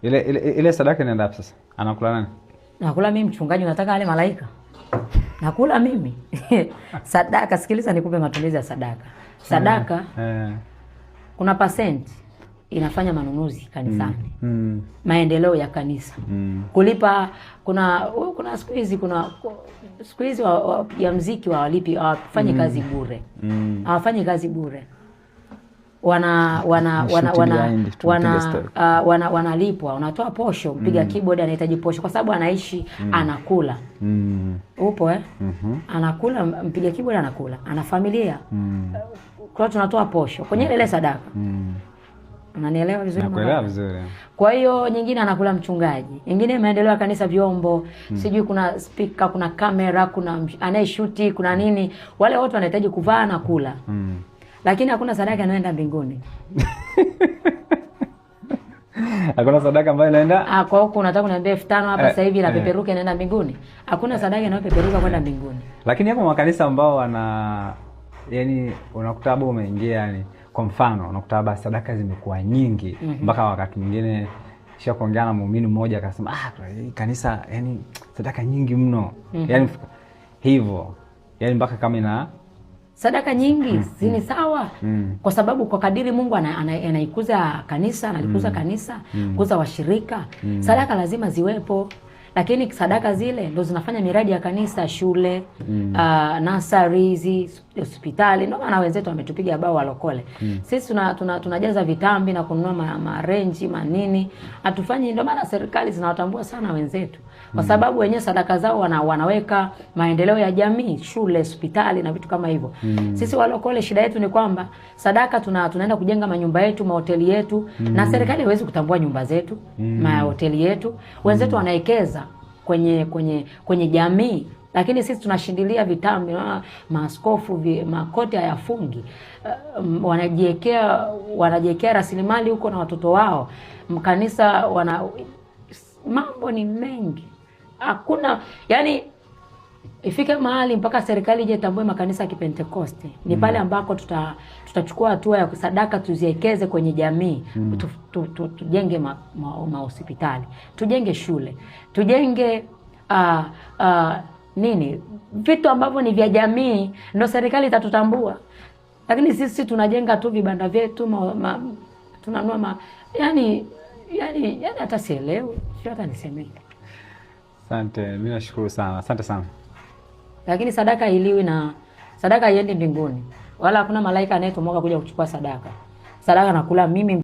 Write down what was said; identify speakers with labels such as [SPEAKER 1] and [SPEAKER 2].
[SPEAKER 1] Ile sadaka inaenda wapi sasa? Anakula nani?
[SPEAKER 2] Nakula mimi mchungaji, unataka ale malaika? Nakula mimi. Sadaka, sikiliza nikupe matumizi ya sadaka. Sadaka kuna percent inafanya manunuzi kanisani. Maendeleo ya kanisa. Kulipa, kuna siku hizi, kuna siku hizi wapiga mziki hawalipi, hawafanyi kazi bure. Hawafanyi kazi bure. Wana wana wana
[SPEAKER 1] Shoot
[SPEAKER 2] wana
[SPEAKER 1] behind, tunapiga
[SPEAKER 2] wana
[SPEAKER 1] story.
[SPEAKER 2] Wanalipwa, wanatoa posho. Mpiga keyboard anahitaji posho kwa sababu anaishi, anakula. Upo, eh?
[SPEAKER 1] Mhm.
[SPEAKER 2] Anakula, mpiga keyboard anakula, ana familia. Kwa hiyo tunatoa posho kwenye ile sadaka. Unanielewa vizuri,
[SPEAKER 1] Nakuelewa
[SPEAKER 2] Mama?
[SPEAKER 1] Vizuri.
[SPEAKER 2] Kwa hiyo nyingine anakula mchungaji, nyingine maendeleo ya kanisa, vyombo, sijui kuna speaker, kuna kamera, kuna anayeshuti, kuna nini, wale wote wanahitaji kuvaa na kula. Lakini hakuna sadaka inayoenda mbinguni.
[SPEAKER 1] Hakuna sadaka ambayo inaenda.
[SPEAKER 2] Ah, kwa huku unataka kuniambia 5,000 hapa sasa hivi inapeperuka inaenda mbinguni? Hakuna sadaka inayopeperuka kwenda mbinguni.
[SPEAKER 1] Lakini hapo makanisa ambao wana, yani, unakuta labda umeingia, yani kwa mfano unakuta labda sadaka zimekuwa nyingi mpaka wakati mwingine sha kuongea na muumini mmoja akasema, "Ah, hii kanisa yani sadaka nyingi mno." Yani hivyo, yani mpaka kama ina
[SPEAKER 2] Sadaka nyingi si ni sawa? Kwa sababu kwa kadiri Mungu anaikuza kanisa, analikuza kanisa, kuza washirika, sadaka lazima ziwepo. Lakini sadaka zile ndo zinafanya miradi ya kanisa, shule, nursery hizi, hospitali. Ndio maana wenzetu wametupiga bao walokole. Sisi tunajaza vitambi na kununua marenji manini, hatufanyi. Ndio maana serikali zinawatambua sana wenzetu, kwa sababu wenyewe sadaka zao wanaweka maendeleo ya jamii, shule, hospitali na vitu kama hivyo. Sisi walokole shida yetu ni kwamba sadaka tunaenda kujenga manyumba yetu, mahoteli yetu, na serikali haiwezi kutambua nyumba zetu, mahoteli yetu. Wenzetu wanawekeza kwenye jamii, lakini sisi tunashindilia vitambi. Unaona maaskofu makoti hayafungi. Wanajiwekea rasilimali huko na watoto wao mkanisa, wana mambo ni mengi, hakuna, yani ifike mahali mpaka serikali ije itambue makanisa ya Kipentekoste ni pale ambako tutachukua hatua ya sadaka tuziwekeze kwenye jamii, tujenge mahospitali, tujenge shule, tujenge nini, vitu ambavyo ni vya jamii, ndo serikali itatutambua. Lakini sisi tunajenga tu vibanda vyetu, tunanua yani hata sielewi, sio hata nisemee.
[SPEAKER 1] Asante, mimi nashukuru sana. Asante sana.
[SPEAKER 2] Lakini sadaka iliwi na sadaka haiendi mbinguni, wala hakuna malaika anayetomoka kuja kuchukua sadaka. Sadaka nakula mimi.